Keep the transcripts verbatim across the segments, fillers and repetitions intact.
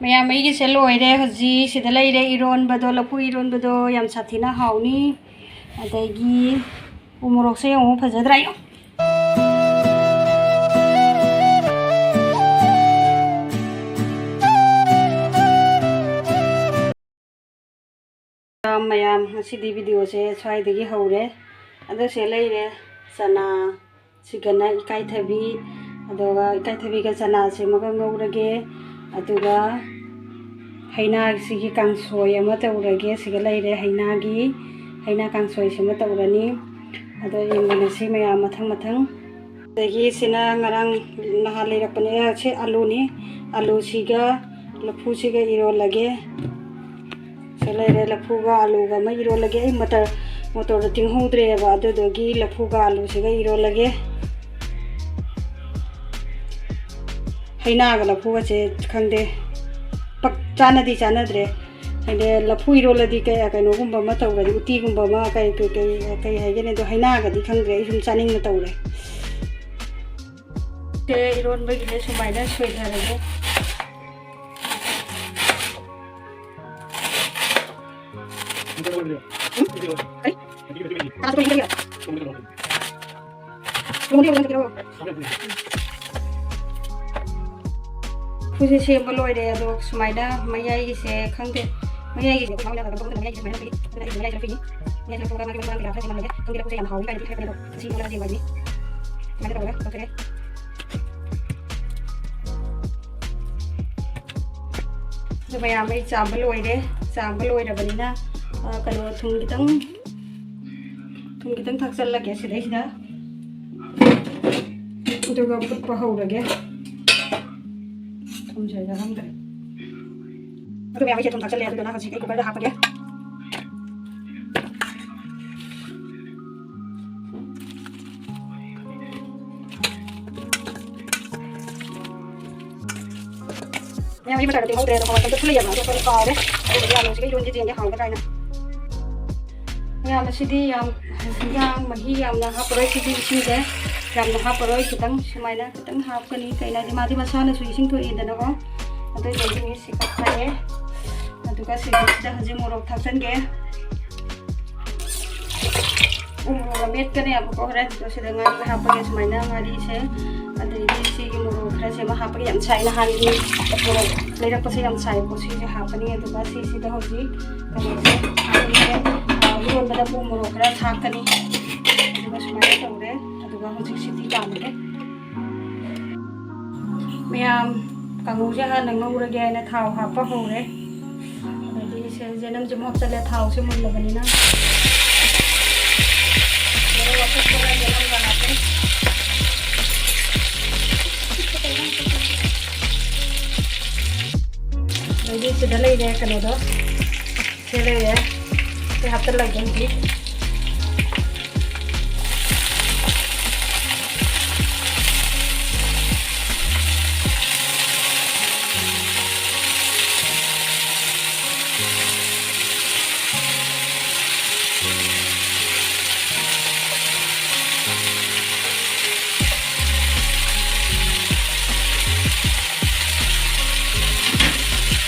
ꯃꯌꯥꯝ, ꯑꯩꯒꯤꯁꯦ ꯂꯣꯏꯔꯦ꯫ ꯍꯧꯖꯤꯛ ꯁꯤꯗ ꯂꯩꯔꯦ ꯏꯔꯣꯟꯕꯗꯣ, ꯂꯐꯨ ꯏꯔꯣꯟꯕꯗꯣ ꯌꯥꯝ ꯁꯥꯊꯤꯅ ꯍꯥꯎꯅꯤ꯫ ꯑꯗꯒꯤ ꯎ ꯃꯣꯔꯣꯛꯁꯦ ꯌꯦꯡꯉꯨ, ꯐꯖꯗ꯭ꯔꯥ? ꯌꯦꯡꯉꯨ꯫ ꯃꯌꯥꯝ, ꯉꯁꯤꯗꯤ videoꯁꯦ ꯁ꯭ꯋꯥꯏꯗꯒꯤ ꯍꯧꯔꯦ꯫ ꯑꯗꯣ ꯁꯦ ꯂꯩꯔꯦ ꯆꯅꯥ, ꯁꯤꯒꯅ ꯏꯀꯥꯏꯊꯕꯤ, ꯑꯗꯨꯒ ꯏꯀꯥꯏꯊꯕꯤꯒ ꯆꯅꯥꯁꯤꯃꯒ ꯉꯧꯔꯒꯦ꯫ ꯑꯗꯨꯒ ꯍꯩꯅꯥꯁꯤꯒꯤ ꯀꯥꯡꯁꯣꯏ ꯑꯃ ꯇꯧꯔꯒꯦ꯫ ꯁꯤꯒ ꯂꯩꯔꯦ ꯍꯩꯅꯥꯒꯤ, ꯍꯩꯅꯥ ꯀꯥꯡꯁꯣꯏꯁꯤꯃ ꯇꯧꯔꯅꯤ꯫ ꯑꯗꯣ ꯌꯦꯡꯃꯤꯟꯅꯁꯤ ꯃꯌꯥꯝ ꯃꯊꯪ ꯃꯊꯪ꯫ ꯑꯗꯒꯤ ꯁꯤꯅ ꯉꯔꯥꯡ ꯅꯍꯥꯟ ꯂꯩꯔꯛꯄꯅꯦ, ꯁꯤ ꯑꯂꯨꯅꯤ꯫ ꯑꯂꯨꯁꯤꯒ ꯂꯐꯨꯁꯤꯒ ꯏꯔꯣꯜꯂꯒꯦ꯫ ꯁꯤ ꯂꯩꯔꯦ, ꯂꯐꯨꯒ ꯑꯂꯨꯒ ꯑꯃ ꯏꯔꯣꯜꯂꯒꯦ꯫ ꯑꯩ ꯃꯇꯔ, ꯃꯣꯇꯣꯔꯗꯣ ꯇꯤꯡꯍꯧꯗ꯭ꯔꯦꯕ, ꯑꯗꯨꯗꯨꯒꯤ ꯂꯐꯨꯒ ꯑꯂꯨꯁꯤꯒ ꯏꯔꯣꯜꯂꯒꯦ꯫ ꯍꯩꯅꯥꯒ ꯂꯐꯨꯒꯁꯦ ꯈꯪꯗꯦ, ꯄꯛ, ꯆꯥꯟꯅꯗꯤ ꯆꯥꯟꯅꯗ꯭ꯔꯦ꯫ ꯍꯥꯏꯗꯤ ꯂꯐꯨ ꯏꯔꯣꯜꯂꯗꯤ ꯀꯩ, ꯀꯩꯅꯣꯒꯨꯝꯕ ꯑꯃ ꯇꯧꯔꯗꯤ, ꯎꯇꯤꯒꯨꯝꯕ ꯑꯃ, ꯀꯩ, ꯀꯩ, ꯀꯩ, ꯀꯩ ꯍꯥꯏꯒꯅꯤ, ꯑꯗꯣ ꯍꯩꯅꯥꯒꯗꯤ ꯈꯪꯗ꯭ꯔꯦ, ꯑꯩ ꯁꯨꯝ ꯆꯥꯅꯤꯡꯅ ꯇꯧꯔꯦ꯫ ꯁꯦ ꯏꯔꯣꯟꯕꯒꯤꯗꯤ ꯁꯨꯃꯥꯏꯅ ꯁꯣꯏꯊꯔꯒꯦ꯫ ꯂꯐꯨꯁꯦ ꯁꯦꯝꯕ ꯂꯣꯏꯔꯦ, ꯑꯗꯣ ꯁꯨꯃꯥꯏꯅ ꯃꯌꯥꯏꯒꯤꯁꯦ ꯈꯪꯗꯦ, ꯃꯌꯥꯏꯒꯤꯁꯦ ꯑꯩꯈꯣꯏ ꯃꯥꯅ ꯀꯩꯅꯣ ꯇꯧꯕꯗ ꯃꯌꯥꯏꯒꯤꯁꯦ ꯁꯨꯃꯥꯏꯅ ꯂꯧꯊꯣꯛꯏ꯫ ꯑꯗꯨꯅ ꯑꯩꯁꯦ ꯃꯌꯥꯏꯁꯦ ꯂꯧꯊꯣꯛꯏꯅꯤ꯫ ꯃꯌꯥꯏꯁꯦ ꯂꯧꯊꯣꯛꯑꯒ ꯃꯥꯒꯤ ꯃꯔꯨ ꯃꯔꯥꯡ ꯀꯩꯀꯥ ꯈꯔ ꯁꯦꯝꯃꯝꯃꯒꯦ꯫ ꯈꯪꯗꯦ, ꯂꯐꯨꯁꯦ ꯌꯥꯝꯅ ꯍꯥꯎꯋꯤ ꯀꯥꯏꯅꯗꯤ ꯍꯥꯏꯔꯛꯄꯅꯦ ꯑꯗꯣ ꯁꯤ ꯃꯔꯨ ꯃꯔꯥꯡ ꯁꯦꯝꯕ ꯍꯥꯏꯕꯅꯤ꯫ ꯁꯨꯃꯥꯏꯅ ꯇꯧꯔꯒ ꯂꯧꯊꯣꯛꯑꯦ꯫ ꯑꯗꯨ ꯃꯌꯥꯝ ꯑꯩ ꯆꯥꯝꯕ ꯂꯣꯏꯔꯦ꯫ ꯆꯥꯝꯕ ꯂꯣꯏꯔꯕꯅꯤꯅ, ꯑ, ꯀꯩꯅꯣ, ꯊꯨꯝ ꯈꯤꯇꯪ, ꯊꯨꯝ ꯈꯤꯇꯪ ꯊꯥꯛꯆꯜꯂꯒꯦ ꯁꯤꯗꯩꯁꯤꯗ꯫ ꯑꯗꯨꯒ ꯐꯨꯠꯄ ꯍꯧꯔꯒꯦ꯫ ꯊꯨꯝꯁꯦ ꯌꯥꯎꯔꯝꯗ꯭ꯔꯦ꯫ ꯑꯗꯨ ꯃꯌꯥꯝ ꯑꯩꯁꯦ ꯊꯨꯝ ꯊꯥꯛꯆꯜꯂꯦ꯫ ꯑꯗꯨꯗꯨꯅ ꯍꯧꯖꯤꯛ ꯑꯩ cookerꯗ ꯍꯥꯞꯄꯒꯦ꯫ ꯃꯌꯥꯝ, ꯑꯩ ꯃꯆꯥꯗ ꯇꯤꯡꯍꯧꯗ꯭ꯔꯦ, ꯑꯗꯣ ꯍꯋꯥꯏ ꯀꯪꯇꯛꯁꯨ ꯂꯩꯌꯦꯕ, ꯑꯗꯣ ꯑꯩꯈꯣꯏ ꯀꯥꯎꯔꯦ꯫ ꯑꯗꯨꯕꯨꯗꯤ ꯑꯂꯨꯁꯤꯒ ꯏꯔꯣꯟꯒꯦ ꯌꯦꯡꯒꯦ ꯍꯥꯎꯒꯗ꯭ꯔꯥ ꯍꯥꯏꯅ꯫ ꯃꯌꯥꯝ, ꯑꯁꯤꯗꯤ ꯌꯥꯝ, ꯏꯟꯖꯥꯡ ꯃꯍꯤ ꯌꯥꯝꯅ ꯍꯥꯞꯄꯔꯣꯏ, ꯁꯤꯗꯤ ꯏꯁꯤꯡꯁꯦ ꯌꯥꯝꯅ ꯍꯥꯞꯄꯔꯣꯏ, ꯈꯤꯇꯪ ꯁꯨꯃꯥꯏꯅ ꯈꯤꯇꯪ ꯍꯥꯞꯀꯅꯤ꯫ ꯀꯩꯅꯣ ꯍꯥꯏꯗꯤ ꯃꯥꯗꯤ ꯃꯁꯥꯅꯁꯨ ꯏꯁꯤꯡ ꯊꯣꯛꯏꯗꯅꯀꯣ꯫ ꯑꯗꯨꯗꯒꯤ ꯁꯤ ꯀꯛꯊꯠꯂꯦ꯫ ꯑꯗꯨꯒ ꯁꯤꯗꯩꯁꯤꯗ ꯍꯧꯖꯤꯛ ꯃꯣꯔꯣꯛ ꯊꯥꯛꯆꯟꯒꯦ꯫ ꯎ ꯃꯣꯔꯣꯛ ꯑꯃꯦꯠꯀꯅꯦꯕꯀꯣ ꯍꯣꯔꯦꯟ꯫ ꯑꯗꯣ ꯁꯤꯗ ꯉꯥꯔꯤ ꯍꯥꯞꯄꯒꯦ ꯁꯨꯃꯥꯏꯅ ꯉꯥꯔꯤꯁꯦ꯫ ꯑꯗꯩꯗꯤ ꯁꯤꯒꯤ ꯃꯣꯔꯣꯛ ꯈꯔꯁꯦ ꯑꯃ ꯍꯥꯞꯄꯒ ꯌꯥꯝ ꯁꯥꯏ꯫ ꯅꯍꯥꯟꯒꯤ ꯃꯣꯔꯣꯛ ꯂꯩꯔꯛꯄꯁꯦ ꯌꯥꯝ ꯁꯥꯏꯀꯣ꯫ ꯁꯤꯁꯦ ꯍꯥꯞꯄꯅꯤ꯫ ꯑꯗꯨꯒ ꯁꯤꯁꯤꯗ ꯍꯧꯖꯤꯛ ꯀꯩꯅꯣꯁꯦ ꯍꯥꯞꯄꯅꯤ꯫ ꯑ, ꯏꯔꯣꯟꯕꯗ ꯎ ꯃꯣꯔꯣꯛ ꯈꯔ ꯊꯥꯛꯀꯅꯤ꯫ ꯑꯗꯨꯒ ꯁꯨꯃꯥꯏꯅ ꯇꯧꯔꯦ꯫ ꯑꯗꯨꯒ ꯍꯧꯖꯤꯛ ꯁꯤꯇꯤ ꯀꯥꯝꯃꯒꯦ꯫ ꯃꯌꯥꯝ, ꯀꯥꯡꯉꯧꯁꯦ ꯍꯥꯟꯅ ꯉꯧꯔꯒꯦ ꯍꯥꯏꯅ ꯊꯥꯎ ꯍꯥꯞꯄ ꯍꯧꯔꯦ꯫ ꯑꯗꯩꯗꯤ ꯁꯦ ꯌꯦꯅꯝꯁꯦ ꯑꯃꯨꯛ ꯍꯥꯞꯆꯜꯂꯦ, ꯊꯥꯎꯁꯦ ꯃꯨꯜꯂꯕꯅꯤꯅ꯫ ꯌꯦꯅꯝ ꯑꯐꯨꯠꯄꯒ ꯌꯦꯅꯝꯒ ꯍꯥꯞꯄꯦ꯫ ꯑꯗꯩꯗꯤ ꯁꯤꯗ ꯂꯩꯔꯦ ꯀꯩꯅꯣꯗꯣ, ꯁꯤ ꯂꯩꯔꯦ꯫ ꯁꯤ ꯍꯥꯞꯆꯜꯂꯒꯦ ꯍꯧꯖꯤꯛ꯫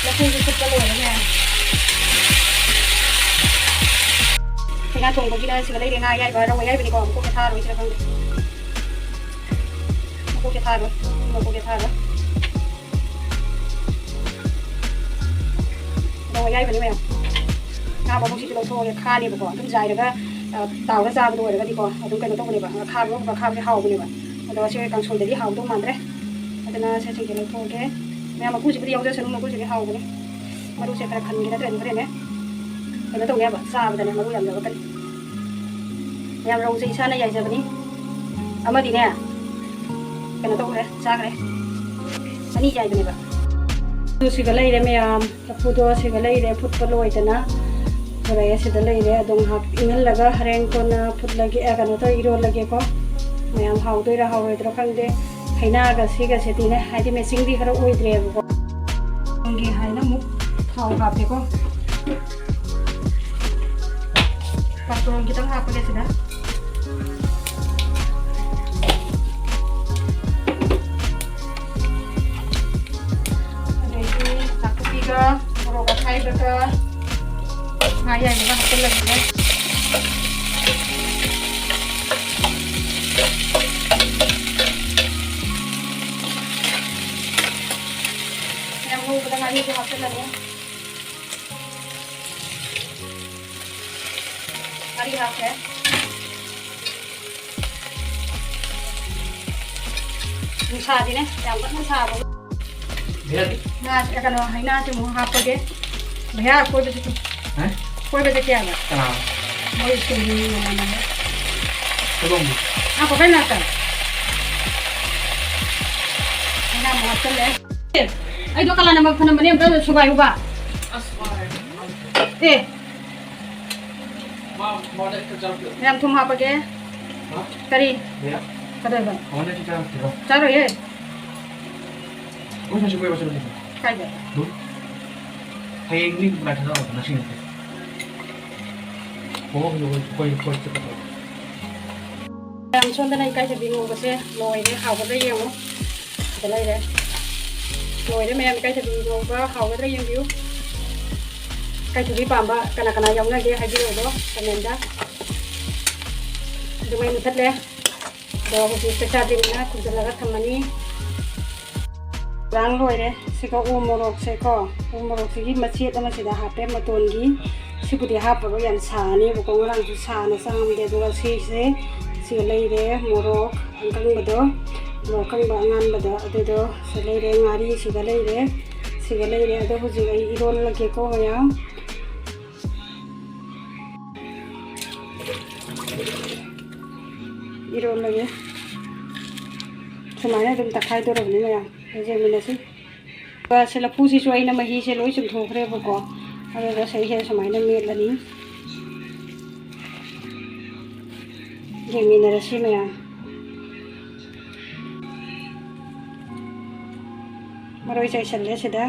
ꯂꯐꯨꯁꯨ ꯐꯨꯠꯄ ꯂꯣꯏꯔꯦꯅꯦ꯫ ꯉꯥ ꯊꯣꯡꯕꯒꯤꯅ ꯁꯤꯗ ꯂꯩꯔꯦ, ꯉꯥ ꯑꯌꯥꯏꯕ, ꯔꯧ ꯑꯌꯥꯏꯕꯅꯤꯀꯣ, ꯃꯀꯣꯛꯁꯦ ꯊꯥꯔꯣꯏꯁꯤꯔ ꯈꯪꯗꯦ꯫ ꯃꯀꯣꯛꯁꯦ ꯊꯥꯔꯣꯏ, ꯃꯀꯣꯛꯁꯦ ꯊꯥꯔꯣꯏ꯫ ꯔꯧ ꯑꯌꯥꯏꯕꯅꯤ ꯃꯌꯥꯝ꯫ ꯉꯥ ꯃꯕꯨꯛꯁꯤꯁꯨ ꯂꯧꯊꯣꯛꯑꯒꯦ, ꯈꯥꯅꯦꯕꯀꯣ꯫ ꯑꯗꯨꯝ ꯖꯥꯏꯔꯒ, ꯑ, ꯇꯥꯎꯔ ꯆꯥꯕꯗꯣ ꯑꯣꯏꯔꯒꯗꯤꯀꯣ, ꯑꯗꯨꯝ ꯀꯩꯅꯣ ꯇꯧꯕꯅꯦꯕ, ꯉꯥꯈꯥꯕ, ꯉꯥꯈꯥꯕꯁꯦ ꯍꯥꯎꯕꯅꯦꯕ꯫ ꯑꯗꯣ ꯁꯤ ꯀꯥꯡꯁꯣꯏꯗꯗꯤ ꯍꯥꯎꯗꯧ ꯃꯥꯟꯗ꯭ꯔꯦ꯫ ꯑꯗꯨꯅ ꯁꯦ ꯁꯤꯡꯁꯦ ꯂꯧꯊꯣꯛꯑꯒꯦ꯫ ꯃꯌꯥꯝ ꯃꯀꯨꯁꯤꯕꯨꯗꯤ ꯌꯥꯎꯖꯁꯅꯨ, ꯃꯀꯨꯁꯤꯗꯤ ꯍꯥꯎꯕꯅꯦ꯫ ꯃꯔꯨꯁꯦ ꯈꯔ ꯈꯟꯒꯦ, ꯅꯠꯇ꯭ꯔꯗꯤ ꯍꯣꯔꯦꯟꯅꯦ ꯀꯩꯅꯣ ꯇꯧꯅꯦꯕ, ꯆꯥꯕꯗꯅꯦ ꯃꯔꯨ ꯌꯥꯝ ꯌꯥꯎꯔꯛꯀꯅꯤ꯫ ꯃꯌꯥꯝ ꯔꯧꯁꯦ ꯏꯁꯥꯅ ꯌꯥꯏꯖꯕꯅꯤ꯫ ꯑꯃꯗꯤꯅꯦ ꯀꯩꯅꯣ ꯇꯧꯈ꯭ꯔꯦ, ꯆꯥꯈ꯭ꯔꯦ꯫ ꯑꯅꯤ ꯌꯥꯏꯕꯅꯦꯕ꯫ ꯑꯗꯨ ꯁꯤꯒ ꯂꯩꯔꯦ ꯃꯌꯥꯝ, ꯂꯐꯨꯗꯣ ꯁꯤꯒ ꯂꯩꯔꯦ, ꯐꯨꯠꯄ ꯂꯣꯏꯗꯅ ꯄꯨꯔꯛꯑꯦ꯫ ꯁꯤꯗ ꯂꯩꯔꯦ꯫ ꯑꯗꯨꯝ ꯉꯥꯏꯍꯥꯛ ꯏꯪꯍꯜꯂꯒ ꯍꯣꯔꯦꯟ ꯀꯣꯟꯅ ꯐꯨꯠꯂꯒꯦ, ꯑ, ꯀꯩꯅꯣ ꯇꯧꯔ ꯏꯔꯣꯜꯂꯒꯦꯀꯣ꯫ ꯃꯌꯥꯝ ꯍꯥꯎꯗꯣꯏꯔꯥ ꯍꯥꯎꯔꯣꯏꯗ꯭ꯔꯥ ꯈꯪꯗꯦ꯫ ꯍꯩꯅꯥꯒ ꯁꯤꯒꯁꯤꯗꯤꯅꯦ, ꯍꯥꯏꯗꯤ ꯃꯦꯆꯤꯡꯗꯤ ꯈꯔ ꯑꯣꯏꯗ꯭ꯔꯦꯕꯀꯣ꯫ ꯊꯣꯡꯒꯦ ꯍꯥꯏꯅ ꯑꯃꯨꯛ ꯊꯥꯎ ꯍꯥꯞꯄꯦꯀꯣ꯫ ꯄꯥꯀ꯭ꯔꯣꯟ ꯈꯤꯇꯪ ꯍꯥꯞꯄꯒꯦ ꯁꯤꯗ꯫ ꯑꯗꯩ ꯑꯗꯨꯒ ꯉꯥ ꯑꯌꯥꯏꯕꯒ ꯍꯥꯞꯆꯤꯜꯂꯒꯦ꯫ ꯌꯥꯝ ꯉꯧꯕꯗ ꯉꯥꯔꯤꯁꯨ ꯍꯥꯞꯆꯤꯜꯂꯒꯦ꯫ ꯉꯥꯔꯤ ꯍꯥꯞꯈ꯭ꯔꯦ꯫ ꯅꯨꯡꯁꯥꯁꯤꯅꯦ ꯌꯥꯝ ꯀꯟꯅ ꯁꯥꯕ꯫ ꯉꯥ, ꯀꯩꯅꯣ, ꯍꯩꯅꯥꯁꯤ ꯑꯃꯨꯛ ꯍꯥꯞꯄꯒꯦ꯫ ꯚꯩꯌꯥ, ꯀꯣꯏꯕ ꯆꯠꯁꯤ꯫ ꯍꯥ? ꯀꯣꯏꯕ ꯆꯠꯁꯤ ꯍꯥꯏꯕ꯫ ꯀꯅꯥ? ꯃꯣꯏ ꯁ꯭ꯀꯨꯜꯒꯤ ꯃꯃꯥꯟꯅꯕ꯫ ꯀꯗꯣꯝꯒꯤ? ꯑꯥ, ꯄꯥꯐꯩ ꯃꯅꯥꯛꯇ꯫ ꯍꯩꯅꯥ ꯑꯃꯨꯛ ꯍꯥꯞꯆꯜꯂꯦ꯫ ꯑꯦ, ꯑꯩꯗꯣ ꯀꯂꯥ ꯅꯝꯕ ꯐꯣꯟ ꯅꯝꯕꯔꯅꯦ, ꯑꯝꯇ ꯁꯨꯒꯥꯏꯌꯨꯕ꯫ ꯑꯁ, ꯋꯥꯔꯦ꯫ ꯑꯦ꯫ ꯃꯥ, ꯃꯉꯣꯟꯗ ꯈꯤꯇꯪ ꯆꯥꯔꯛꯄꯤꯌꯣ꯫ ꯃꯌꯥꯝ ꯊꯨꯝ ꯍꯥꯞꯄꯒꯦ꯫ ꯍꯥ? ꯀꯔꯤ? ꯃꯌꯥꯝ꯫ ꯀꯗꯧꯕ? ꯃꯉꯣꯟꯗ ꯈꯤꯇꯪ ꯆꯥꯔꯛꯄꯤꯔꯣ꯫ ꯆꯥꯔꯣꯏꯌꯦ꯫ ꯑꯩꯈꯣꯏ ꯉꯁꯤ ꯀꯣꯏꯕ ꯆꯠꯂꯨꯁꯤꯀꯣ꯫ ꯀꯥꯏꯗ? ꯑꯗꯨꯝ꯫ ꯍꯌꯦꯡ ꯅꯣꯏ ꯀꯅꯥ ꯊꯥꯖꯕ ꯉꯁꯤ ꯅꯠꯇꯦ꯫ ꯍꯣ, ꯍꯣ, ꯍꯣ, ꯍꯣꯏ, ꯍꯣꯏ, ꯆꯠꯄ ꯇꯧꯔꯣ꯫ ꯃꯌꯥꯝ ꯁꯣꯝꯗꯅ ꯏꯀꯥꯏꯊꯕꯤ ꯉꯧꯕꯁꯦ ꯂꯣꯏꯔꯦ, ꯍꯥꯎꯒꯗ꯭ꯔꯥ ꯌꯦꯡꯉꯨ꯫ ꯁꯤꯗ ꯂꯩꯔꯦ꯫ ꯂꯣꯏꯔꯦ ꯃꯌꯥꯝ, ꯏꯀꯥꯏꯊꯕꯤ ꯉꯧꯕ ꯍꯥꯎꯒꯗ꯭ꯔꯥ ꯌꯦꯡꯕꯤꯌꯨ꯫ ꯏꯀꯥꯏꯊꯕꯤ ꯄꯥꯝꯕ ꯀꯅꯥ ꯀꯅꯥ ꯌꯥꯎꯅꯒꯦ ꯍꯥꯏꯕꯤꯔꯛꯎꯀꯣ comment ꯇ꯫ ꯑꯗꯨ ꯃꯩ ꯃꯨꯊꯠꯂꯦ꯫ ꯑꯗꯣ ꯍꯧꯖꯤꯛ ꯆꯥꯛ ꯆꯥꯗ꯭ꯔꯤꯕꯅꯤꯅ ꯈꯨꯝꯖꯤꯜꯂꯒ ꯊꯝꯃꯅꯤ꯫ ꯂꯥꯡ ꯂꯣꯏꯔꯦ꯫ ꯁꯤꯒ ꯎ ꯃꯣꯔꯣꯛꯁꯦꯀꯣ, ꯎ ꯃꯣꯔꯣꯛꯁꯤꯒꯤ ꯃꯆꯦꯠ ꯑꯃ ꯁꯤꯗ ꯍꯥꯞꯄꯦ, ꯃꯇꯣꯟꯒꯤ꯫ ꯁꯤꯕꯨꯗꯤ ꯍꯥꯞꯄꯔꯣꯏ, ꯌꯥꯝ ꯁꯥꯅꯦꯕꯀꯣ, ꯉꯔꯥꯡꯁꯨ ꯁꯥꯅ ꯆꯥꯝꯗꯦ꯫ ꯑꯗꯨꯒ ꯁꯤꯁꯦ, ꯁꯤꯒ ꯂꯩꯔꯦ ꯃꯣꯔꯣꯛ ꯑꯀꯪꯕꯗꯣ, ꯃꯣꯔꯣꯛ ꯑꯀꯪꯕ ꯑꯉꯥꯟꯕꯗꯣ ꯑꯗꯨꯗꯣ ꯁꯤꯗ ꯂꯩꯔꯦ, ꯉꯥꯔꯤ ꯁꯤꯒ ꯂꯩꯔꯦ, ꯁꯤꯒ ꯂꯩꯔꯦ꯫ ꯑꯗꯣ ꯍꯧꯖꯤꯛ ꯑꯩ ꯏꯔꯣꯜꯂꯒꯦꯀꯣ ꯃꯌꯥꯝ꯫ ꯏꯔꯣꯜꯂꯒꯦ꯫ ꯁꯨꯃꯥꯏꯅ ꯑꯗꯨꯝ ꯇꯛꯈꯥꯏꯗꯧꯔꯕꯅꯤ ꯃꯌꯥꯝ꯫ ꯌꯦꯡꯃꯤꯟꯅꯁꯤ꯫ ꯁꯦ ꯂꯐꯨꯁꯤꯁꯨ ꯑꯩꯅ ꯃꯍꯤꯁꯦ ꯂꯣꯏ ꯆꯨꯝꯊꯣꯛꯈ꯭ꯔꯦꯕꯀꯣ꯫ ꯑꯗꯨꯒ ꯁꯤꯁꯦ ꯁꯨꯃꯥꯏꯅ ꯃꯦꯠꯂꯅꯤ꯫ ꯌꯦꯡꯃꯤꯟꯅꯔꯁꯤ ꯃꯌꯥꯝ꯫ ꯃꯔꯣꯏ ꯆꯥꯏꯁꯜꯂꯦ ꯁꯤꯗ꯫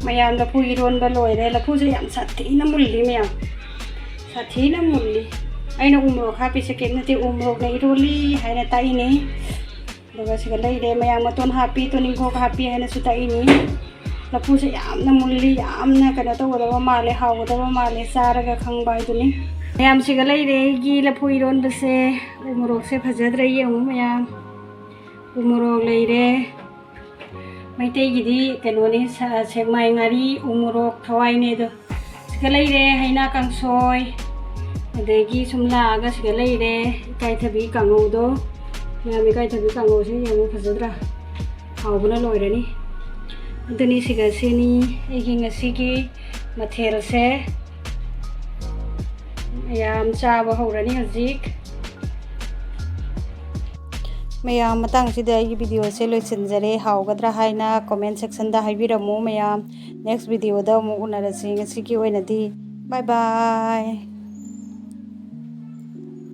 ꯃꯌꯥꯝ, ꯂꯐꯨ ꯏꯔꯣꯟꯕ ꯂꯣꯏꯔꯦ꯫ ꯂꯐꯨꯁꯦ ꯌꯥꯝ ꯁꯥꯊꯤꯅ ꯃꯨꯜꯂꯤ ꯃꯌꯥꯝ, ꯁꯥꯊꯤꯅ ꯃꯨꯜꯂꯤ꯫ ꯑꯩꯅ ꯎ ꯃꯣꯔꯣꯛ ꯍꯥꯞꯄꯤꯁꯦ ꯀꯩꯝ ꯅꯠꯇꯦ, ꯎ ꯃꯣꯔꯣꯛꯅ ꯏꯔꯣꯜꯂꯤ ꯍꯥꯏꯅ ꯇꯥꯛꯏꯅꯦ꯫ ꯑꯗꯨꯒ ꯁꯤꯒ ꯂꯩꯔꯦ ꯃꯌꯥꯝ, ꯃꯇꯣꯟ ꯍꯥꯞꯄꯤ, ꯇꯣꯅꯤꯡꯈꯣꯛ ꯍꯥꯞꯄꯤ ꯍꯥꯏꯅꯁꯨ ꯇꯥꯛꯏꯅꯤ꯫ ꯂꯐꯨꯁꯦ ꯌꯥꯝꯅ ꯃꯨꯜꯂꯤ, ꯌꯥꯝꯅ ꯀꯩꯅꯣ ꯇꯧꯒꯗꯕ ꯃꯥꯜꯂꯦ, ꯍꯥꯎꯒꯗꯕ ꯃꯥꯜꯂꯦ, ꯆꯥꯔꯒ ꯈꯪꯕ ꯍꯥꯏꯗꯨꯅꯤ꯫ ꯃꯌꯥꯝ, ꯁꯤꯒ ꯂꯩꯔꯦ ꯑꯩꯒꯤ ꯂꯐꯨ ꯏꯔꯣꯟꯕꯁꯦ꯫ ꯎ ꯃꯣꯔꯣꯛꯁꯦ ꯐꯖꯗ꯭ꯔꯥ ꯌꯦꯡꯉꯨ ꯃꯌꯥꯝ, ꯎ ꯃꯣꯔꯣꯛ ꯂꯩꯔꯦ꯫ ꯃꯩꯇꯩꯒꯤꯗꯤ ꯀꯩꯅꯣꯅꯤ, ꯁ-, ꯁꯦꯛꯃꯥꯏ ꯉꯥꯔꯤ, ꯎ ꯃꯣꯔꯣꯛ, ꯊꯋꯥꯏꯅꯦ ꯑꯗꯣ꯫ ꯁꯤꯒ ꯂꯩꯔꯦ ꯍꯩꯅꯥ ꯀꯥꯡꯁꯣꯏ, ꯑꯗꯒꯤ ꯁꯨꯝ ꯂꯥꯛꯑꯒ ꯁꯤꯒ ꯂꯩꯔꯦ ꯏꯀꯥꯏꯊꯕꯤ ꯀꯥꯡꯉꯧꯗꯣ꯫ ꯃꯌꯥꯝ, ꯏꯀꯥꯏꯊꯕꯤ ꯀꯥꯡꯉꯧꯁꯦ ꯌꯦꯡꯉꯨ, ꯐꯖꯗ꯭ꯔꯥ? ꯍꯥꯎꯕꯅ ꯂꯣꯏꯔꯅꯤ꯫ ꯑꯗꯨꯅꯤ, ꯁꯤꯒ ꯁꯤꯅꯤ ꯑꯩꯒꯤ ꯉꯁꯤꯒꯤ ꯃꯊꯦꯜꯁꯦ꯫ ꯃꯌꯥꯝ ꯆꯥꯕ ꯍꯧꯔꯅꯤ ꯍꯧꯖꯤꯛ꯫ ꯃꯌꯥꯝ, ꯃꯇꯥꯡꯁꯤꯗ ꯑꯩꯒꯤ videoꯁꯦ ꯂꯣꯏꯁꯤꯟꯖꯔꯦ꯫ ꯍꯥꯎꯒꯗ꯭ꯔꯥ ꯍꯥꯏꯅ comment sectionꯗ ꯍꯥꯏꯕꯤꯔꯝꯃꯨ ꯃꯌꯥꯝ꯫ Next videoꯗ ꯑꯃꯨꯛ ꯎꯅꯔꯁꯤ꯫ ꯉꯁꯤꯒꯤ ꯑꯣꯏꯅꯗꯤ bye bye꯫